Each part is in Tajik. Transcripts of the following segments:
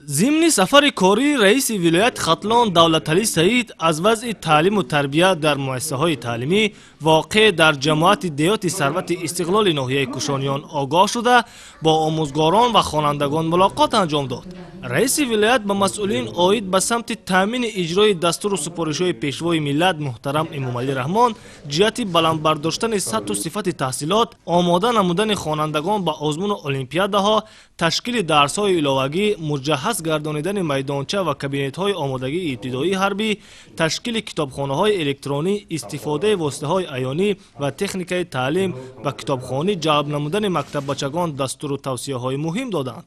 Зимни сафари кории раиси вилояти Хатлон Давлаталӣ Саид аз вазъи таълиму тарбия дар муассисаҳои таълимӣ, воқеъ дар ҷамоати деҳоти Сарвати Истиқлоли ноҳияи Кушониён огоҳ шуда, бо омӯзгорон ва хонандагон мулоқот анҷом дод. Раиси вилоят ба масъулин оид ба самти таъмини иҷрои дастуру супоришҳои Пешвои миллат муҳтарам Эмомалӣ Раҳмон ҷиҳати баланд бардоштани сатҳу сифати таҳсилот, омода намудани хонандагон ба озмуну олимпиадаҳо, ташкили дарсҳои иловагӣ, муҷаҳҳаз гардонидани майдонча ва кабинетҳои омодагии ибтидоии ҳарбӣ, ташкили китобхонаҳои электронӣ, истифодаи воситаҳои аёнӣ ва техникаи таълим ба китобхонӣ ҷалб намудани мактаббачагон дастуру тавсияҳои муҳим доданд.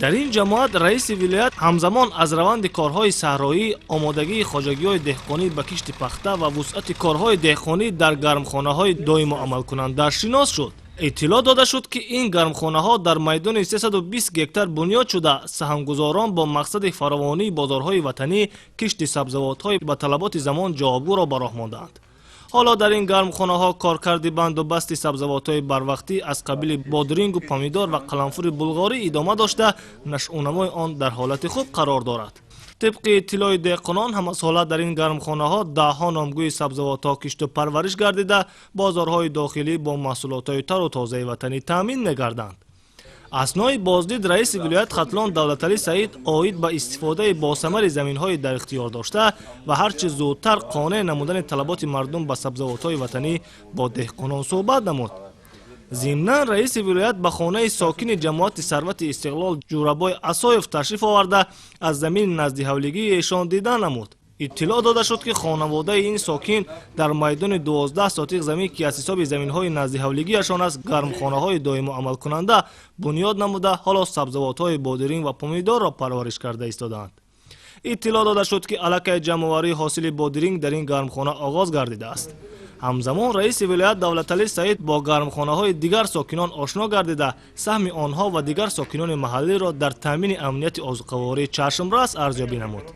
Дар ин ҷамоат раиси вилоят ҳамзамон аз раванди корҳои саҳроӣ, омодагии хоҷагиҳои деҳқонӣ ба кишти пахта ва вусъати корҳои деҳқонӣ дар гармхонаҳои доимо амалкунанда шинос шуд. Иттилоъ дода шуд, ки ин гармхонаҳо дар майдони 320 гектар бунёд шуда, саҳмгузорон бо мақсади фаровонии бозорҳои ватанӣ кишти сабзавотҳои ба талаботи замон ҷавобгӯро ба роҳ мондаанд. Ҳоло дар ин гармхонаҳо коркарди банду басти сабзавотҳои барвақтӣ аз қабили бодрингу помидор ва қаламфури булғорӣ идома дошта, нашъунамои он дар ҳолати хуб қарор дорад. Тибқи иттилои деҳқонон, ҳамасола дар ин гармхонаҳо даҳҳо номгӯи сабзавотҳо кишту парвариш гардида, бозорҳои дохилӣ бо маҳсулотҳои тару тозаи ватанӣ таъмин мегарданд. Аснои боздид раиси вилояти Хатлон Давлаталӣ Саид оид ба истифодаи босамари заминҳои дар ихтиёр дошта ва ҳарчи зудтар қонеъ намудани талаботи мардум ба сабзавотҳои ватанӣ бо деҳқонон суҳбат намуд. Зимнан раиси вилоят ба хонаи сокини ҷамоати Сарвати Истиқлол Ҷӯрабой Асоев ташриф оварда, аз замини наздиҳавлигии эшон дидан намуд. Иттилоъ дода шуд, ки хонаводаи ин сокин дар майдони 12 сотиқ замин, ки аз ҳисоби заминҳои наздиҳавлигиашон аст, гармхонаҳои доимо амалкунанда бунёд намуда, ҳоло сабзавотҳои бодиринг ва помидорро парвариш карда истодаанд. Иттилоъ дода шуд, ки аллакай ҷамъоварии ҳосили бодиринг дар ин гармхона оғоз гардидааст. Ҳамзамон раиси вилоят Давлаталӣ Саид бо гармхонаҳои дигар сокинон ошно гардида, саҳми онҳо ва дигар сокинони маҳаллиро дар таъмини амнияти озуқаворӣ чашмрас арзёбӣ намуд.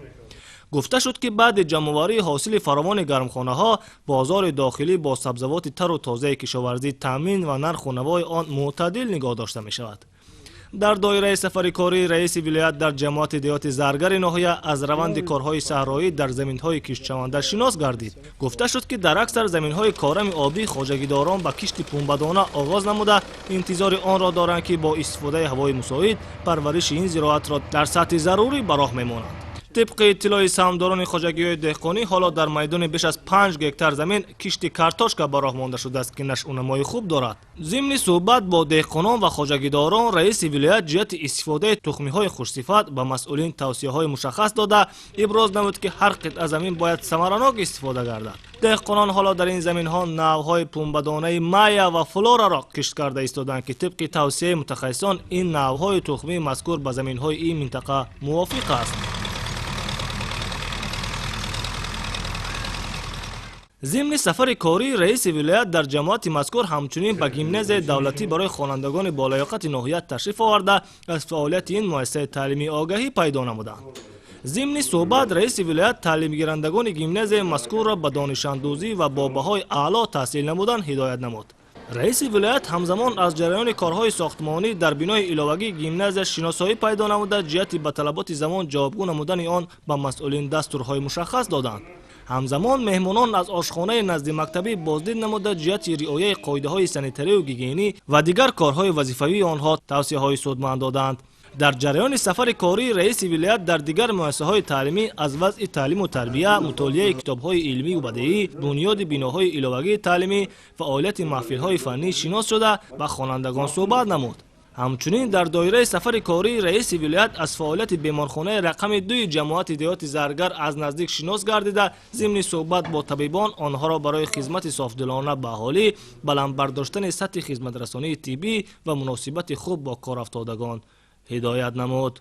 Гуфта шуд, ки баъди ҷамъоварии ҳосили фаровони гармхонаҳо бозори дохилӣ бо сабзавоти тару тозаи кишоварзӣ таъмин ва нарху навои он мӯътадил нигоҳ дошта мешавад. Дар доираи сафари кории раиси вилоят дар ҷамоати деҳоти Заргари ноҳия аз раванди корҳои саҳроӣ дар заминҳои киштшаванда шинос гардид. Гуфта шуд, ки дар аксар заминҳои корами обӣ хоҷагидорон ба кишти пунбадона оғоз намуда, интизори онро доранд, ки бо истифодаи ҳавои мусоид парвариши ин зироатро дар сатҳи зарурӣ ба роҳ мемонанд. Тибқи иттилои саҳмдорони хоҷагиҳои деҳқонӣ, ҳоло дар майдони беш аз 5 гектар замин кишти картошка ба роҳ монда шудааст, ки нашъунамои хуб дорад. Зимни суҳбат бо деҳқонон ва хоҷагидорон раиси вилоят ҷиҳати истифодаи тухмиҳои хушсифат ба масъулин тавсияҳои мушаххас дода, иброз намуд, ки ҳар қитъа замин бояд самаранок истифода гардад. Деҳқонон ҳоло дар ин заминҳо навъҳои пунбадонаи Майя ва Флораро кишт карда истодаанд, ки тибқи тавсияи мутахассисон ин навъҳои тухмии мазкур ба заминҳои ин минтақа мувофиқ аст. Зимни сафари кории раиси вилоят дар ҷамоати мазкур ҳамчунин ба гимназияи давлатӣ барои хонандагони болаёқати ноҳия ташриф оварда, аз фаъолияти ин муассисаи таълимӣ огаҳӣ пайдо намуданд. Зимни суҳбат раиси вилоят таълимгирандагони гимназияи мазкурро ба донишандӯзӣ ва бо баҳои аъло таҳсил намудан ҳидоят намуд. Раиси вилоят ҳамзамон аз ҷараёни корҳои сохтмонӣ дар бинои иловагии гимназия шиносоӣ пайдо намуда, ҷиҳати ба талаботи замон ҷавобгӯ намудани он ба масъулин дастурҳои мушаххас доданд. Ҳамзамон меҳмонон аз ошхонаи наздимактабӣ боздид намуда, ҷиҳати риояи қоидаҳои санитарию гигиенӣ ва дигар корҳои вазифавии онҳо тавсияҳои судманд доданд. Дар ҷараёни сафари кории раиси вилоят дар дигар муассисаҳои таълимӣ аз вазъи таълиму тарбия, мутолиаи китобҳои илмию бадеӣ, бунёди биноҳои иловагии таълимӣ, фаъолияти маҳфилҳои фаннӣ шинос шуда, ба хонандагон суҳбат намуд. Ҳамчунин дар доираи сафари кории раиси вилоят аз фаъолияти беморхонаи рақами 2 ҷамоати деҳоти Заргар аз наздик шинос гардида, зимни суҳбат бо табибон онҳоро барои хизмати софдилона ба аҳолӣ, баланд бардоштани сатҳи хизматрасонии тиббӣ ва муносибати хуб бо корафтодагон ҳидоят намуд.